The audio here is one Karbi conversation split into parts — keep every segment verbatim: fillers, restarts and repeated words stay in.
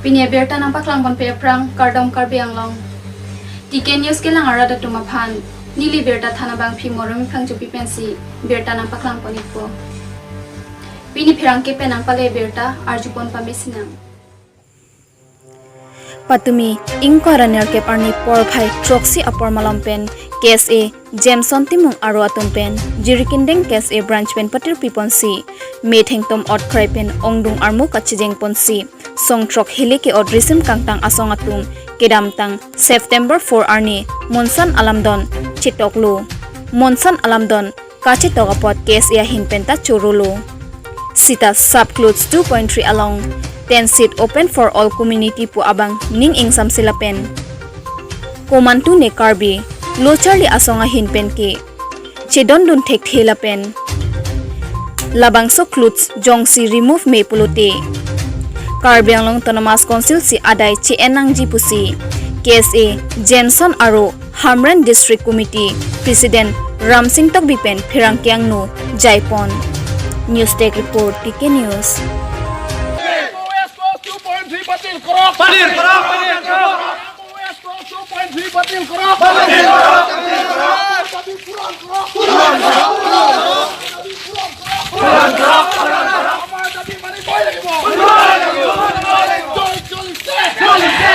Pini abirta nangpaklang ponpe aphrang kardom Karbi Anglong. T K News kelang arat atum aphan neli birta than abangpi Moremi Phangchopi pensi birta nangpaklang pon-ikpo. Pini pherangke pen nangpale birta arjupon pame sinang. Patumi ingkoi ra nerkep arni porphai throksi apor malom pen K S A Jameson Timung aro atum pen Jirikindeng K S A branch pen patirpi ponsi methengtum otkrai pen ongdung armu kachijeng ponsi songthrok hili ke-ot risim kangtang asong atum kedamtang September four arni monsan alamdon chetoklo. Monsan alamdon kachetok apot K S A ahin penta chorolo. Sita sub clause two point three along ten seat open for all community pu abang ning ingsamse lapen komantu ne Karbi locharli asong ahin pen ke chedondun thekthe lapen labangso clause jongsi remove me pulote Karbi Anglong Autonomous Council si adai che-en nangji pusi K S A Jameson aro Hamren District Committee President Ramsing Tokbi pen pherangke angno jaipon. News Desk Report, T K News. West Coast two point three বাতিল কৰক। বাতিল কৰক, বাতিল কৰক। West Coast two point three বাতিল কৰক। বাতিল কৰক, বাতিল কৰক। দাবী পূৰণ কৰক। পূৰণ কৰক, পূৰণ কৰক। দাবী পূৰণ কৰক। আমাৰ দাবী মানিবই লাগিব। মানিবই লাগিব। জয় চলিছে। চলিছে,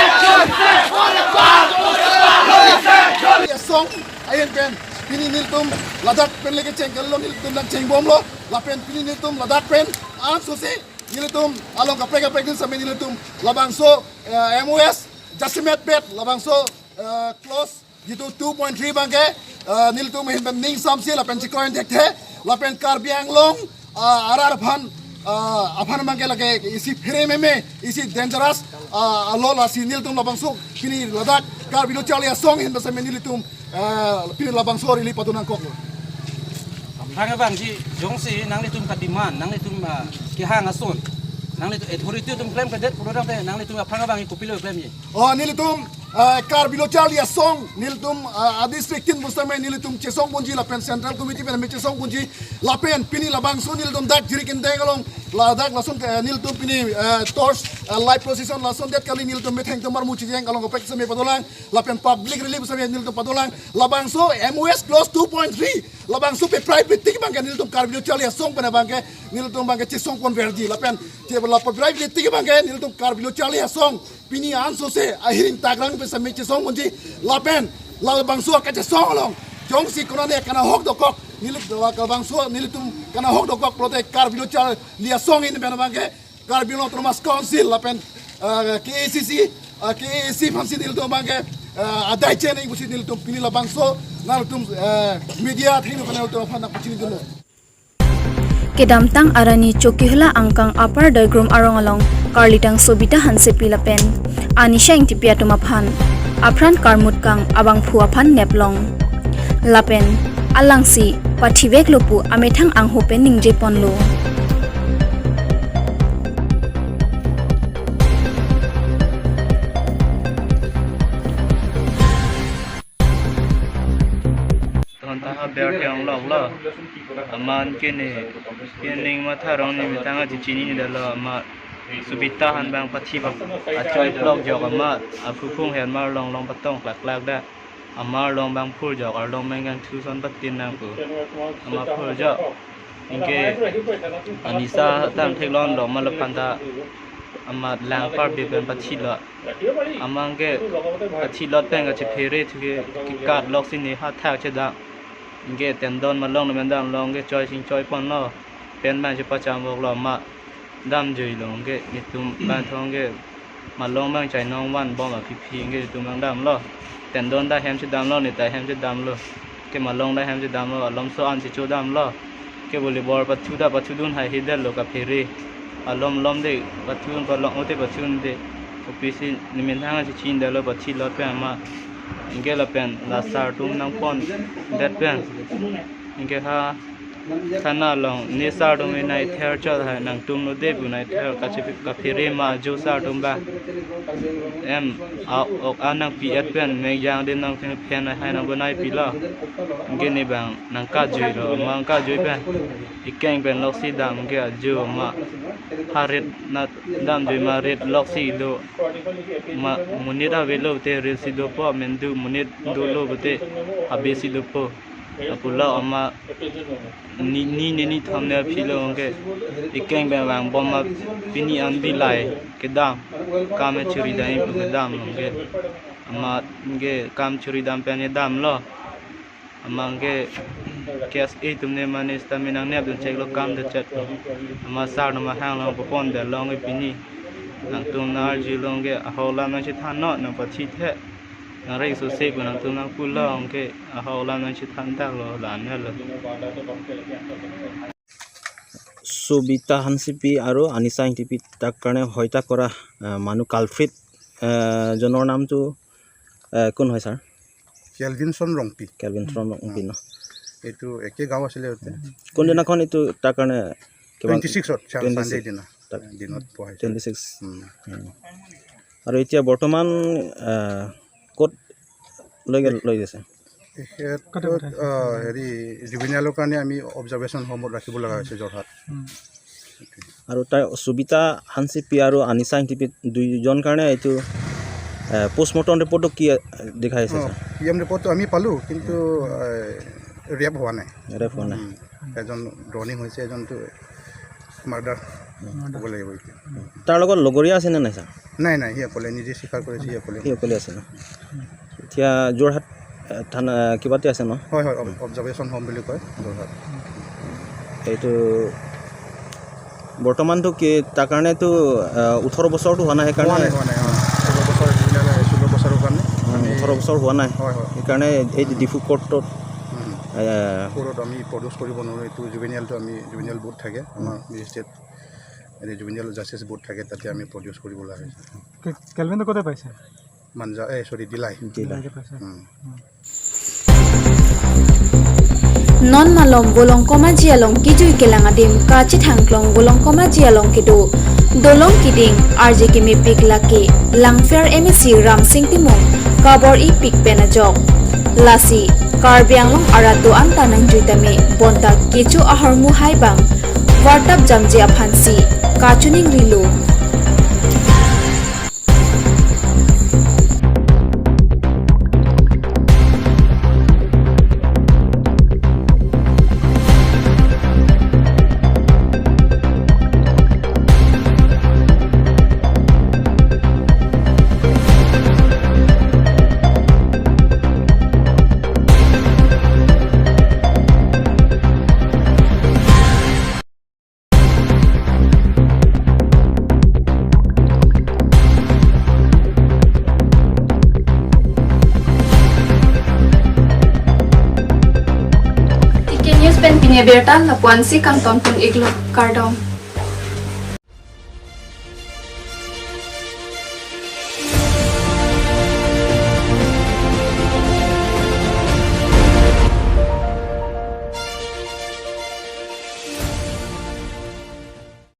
চলিছে। Song, ayen pen, pini nelitum ladak pen leke chengkello, nelitum nangchengbomlo, lapen pini nelitum ladak pen, ansose, nelitum along kaprek kaprek dun same nelitum labangso, eh, M O S, jasemet pet, labangso, eh, clause, jitu two point three abangke, eh, nelitum ahin pen ning samse lapen chekroin thekthe, lapen Karbi Anglong, ah, arat aphan, ah, aphan abangke lake isi phere meme, isi dangerous, ah, alo lasi nelitum labangso, pini ladak, Karbi locharli asong ahin pen same nelitum, ah, pini labangso rally padu nangkoklo. Aphrang abangsi jongsi nanglitum kademand, nanglitum, ah, kehang ason, nanglitum authority atum klemkledet pura dang te, nanglitum aphrang abangsi kopilo klemji? Oh, nelitum, ah, Karbi locharli asong, nelitum, ah, a-district tin pusitame nelitum chesong ponji lapen Central Committee pen me chesong ponji lapen pini labangso nelitum dak Jirikindeng along ladak lason, eh, nelitum pini, eh, torch, eh, light procession lason det kali nelitum methengtum armu chijeng along kaprek same padolang lapen public rally same nelitum padolang labangso M O S clause two point three labangso peprivate tik abangke nelitum Karbi locharli asong pen abangke nelitum abangke chesong ponverji lapen che la peprivate tik abangke nelitum Karbi locharli asong pini ansose ahiring takrang pen same chesong ponji lapen labangso akachesong along jongsi konane kanahok dokok nelitum labangso nelitum kanahok dokok pulote Karbi locharli asong ahin pen abangke Karbi Anglong Autonomous Council lapen, eh, K A C C, eh, K A A C aphansi nelitum abangke, eh, adai che-en nang pusi nelitum pini labangso nangtum, eh, media athengno pen nangtum aphan nangpachinidunlo. Kedamtang arni Chokihola angkang Upper Doigrum arong along karlitang Sobita Hansepi lapen Anisha Ingtipi atum aphan apran karmut kang abangphu aphan neplong. Lapen alangsi pathiveklo pu amethang angho pen ningjeponlo. Ton ta ha ber ke ong lok lo. Aman ke ne, ke ning matha rong ni mitang a chichini ni dalo ama Sobita han bang pathi bang achoi plok jok ama aphuphung her mar long long patong klak klak da. Amar long bang phurjok, arlong bang kangthu son patin nang pu. Ama phurjok. Anke Anisha tang theklong lo, malaphan ta ama lang parbi pen pathilot. Ama anke pathilot pen kachephere thuke, kekat lok si ne ha thak chedam. Anke tendon malong na mendam long ke choi sing choi ponlo. Pen bang chepacham vok lo ama. Damjui lo, anke netum bang thong ke malong bang chainong van bom aphi phi anke netum bang damlo. Tendon ta hem chedamlo, ne ta hem chedamlo. Ke malong ta hem chedamlo, alom so an checho damlo. Ke volleyball pathu ta pathudun hai hidetlo kaphere. Alom lom de pathudun, palong ote pathudun de. Kopisi nemen thang chechin detlo pathilot pen ama. Anke lapen la sar atum nangpondet pen. Anke ha Thana along ne sar atum nai ther chot hai, nangtum no de pu nai ther kachi kaphere ma jo sar atum ba. Em, a, ok, a nangpi-et pen mek jang de nangtum phen hai nang bonai pilo. Anke ne bang nangkajuilo, ma nangkajui pen. Ikeng pen loksi dam ke ajo ma. Harit na damjui ma rit loksi do. Ma monit avelo te rit si dopo, mendu monit dolo pute habe si dopo. Apula ama ni, ni, ni, ni thom ne philo anke. Ikeng pen vangbom ma pini an bilai kedam. Kam churi dam pu kedam anke. Ama anke kam churi dam pen damlo. Ama anke case atum ne mane stamina nangnep dun cheklo kam de chet. Ama sar no mahang long popon de long pini. Nangtum nang arjulong ke ahok alam nangchethan non nangpathi the. Nang rek so se pu nangtum nangpulo anke ahok alam nangchethan tanglo la-an lo. সুবিতা হানচিপি আৰু আনিছা ইংতিপি তাক কাৰণে হত্যা কৰা, আহ, মানুহ কালফ্ৰিট, আহ, জনৰ নামটো, আহ, কোন হয় ছাৰ? কেলভিনছন ৰংপি। কেলভিনছন ৰংপি ন? এইটো একে গাঁও আছিলে ইয়াতে। কোনদিনাখন এইটো তাৰ কাৰণে কিবা টুৱেণ্টি ছিক্সত, ছান-, টুৱেণ্টি ছিক্স। ছানডে দিনা। তাক দিনত পোৱা হৈছে। Twenty six. উম। উম। আৰু এতিয়া বৰ্তমান, আহ, ক'ত লৈ গ'ল, লৈ গৈছে? তেখেতক, আহ, হেৰি, জুভেনাইলৰ কাৰণে আমি অবজাৰ্ভেশ্যন হোমত ৰাখিব লগা হৈছে যোৰহাট। উম। আৰু তাৰ সুবিতা হানচিপি আৰু আনিছা ইংতিপি দুইজন কাৰণে এইটো, আহ, পোষ্টমৰ্টম ৰিপৰ্টটো কি, আহ, দেখাইছে, অ, ছাৰ? পি এম ৰিপৰ্টটো আমি পালোঁ, কিন্তু, আহ, ৰেপ হোৱা নাই। ৰেপ হোৱা নাই। উম। এজন ড্ৰাউনিং হৈছে, এজনটো মাৰ্ডাৰ উম। হ'ব লাগিব এতিয়া। তাৰ লগত লগৰীয়া আছেনে নাই, ছাৰ? নাই, নাই, সি অকলে নিজে স্বীকাৰ কৰিছে, সি অকলে। সি অকলে আছে ন? এতিয়া যোৰহাট, এ, থানা, এ, কিবাতে আছে ন? হয়, হয়, অব-, অবজাৰ্ভেশ্যন হোম বুলি কয়, যোৰহাট। এইটো বৰ্তমানটো কি, তাৰ কাৰণেতো, এ, ওঠৰ বছৰটো হোৱা নাই, সেইকাৰণে হোৱা নাই, হোৱা নাই, অ। ষোল্ল বছৰ, জুলাই ষোল্ল বছৰৰ কাৰণে উম, আমি ওঠৰ বছৰ হোৱা নাই। হয়, হয়। সেইকাৰণে এই ডিফু কোৰ্টত, উম। এ, কোৰ্টত আমি প্ৰডিউচ কৰিব নোৱাৰোঁ, এইটো জুভেনিয়েলটো আমি, জুভেনিয়েল বৰ্ড থাকে, আমাৰ মেজিষ্ট্ৰেট, এই জুভেনিয়েল জাষ্টিচ বৰ্ড থাকে, তাতে আমি প্ৰডিউচ কৰিব লগা হৈছে। কে-, কেলভিনটো ক'তে পাইছে? মাঞ্জা, এ, চৰি, দিলাই। দিলাই। দিলাইতে পাইছে। উম। উম। Non malom Volongkom Aji along kejui kelang adim kachethang klong Volongkom Aji along kedo. Dolong keding, arje kemepik lake, Langpher M A C Ramsing Timung, kabor ipik pen ajok. Lasi, Karbi Anglong arat do-an ta nangjui tame, bonta kecho ahormu hai bang, wartap jamje aphansi, kachiningrilo. T K News pen pini abirta lapu-ansi kangtonpon-iklo, kardom.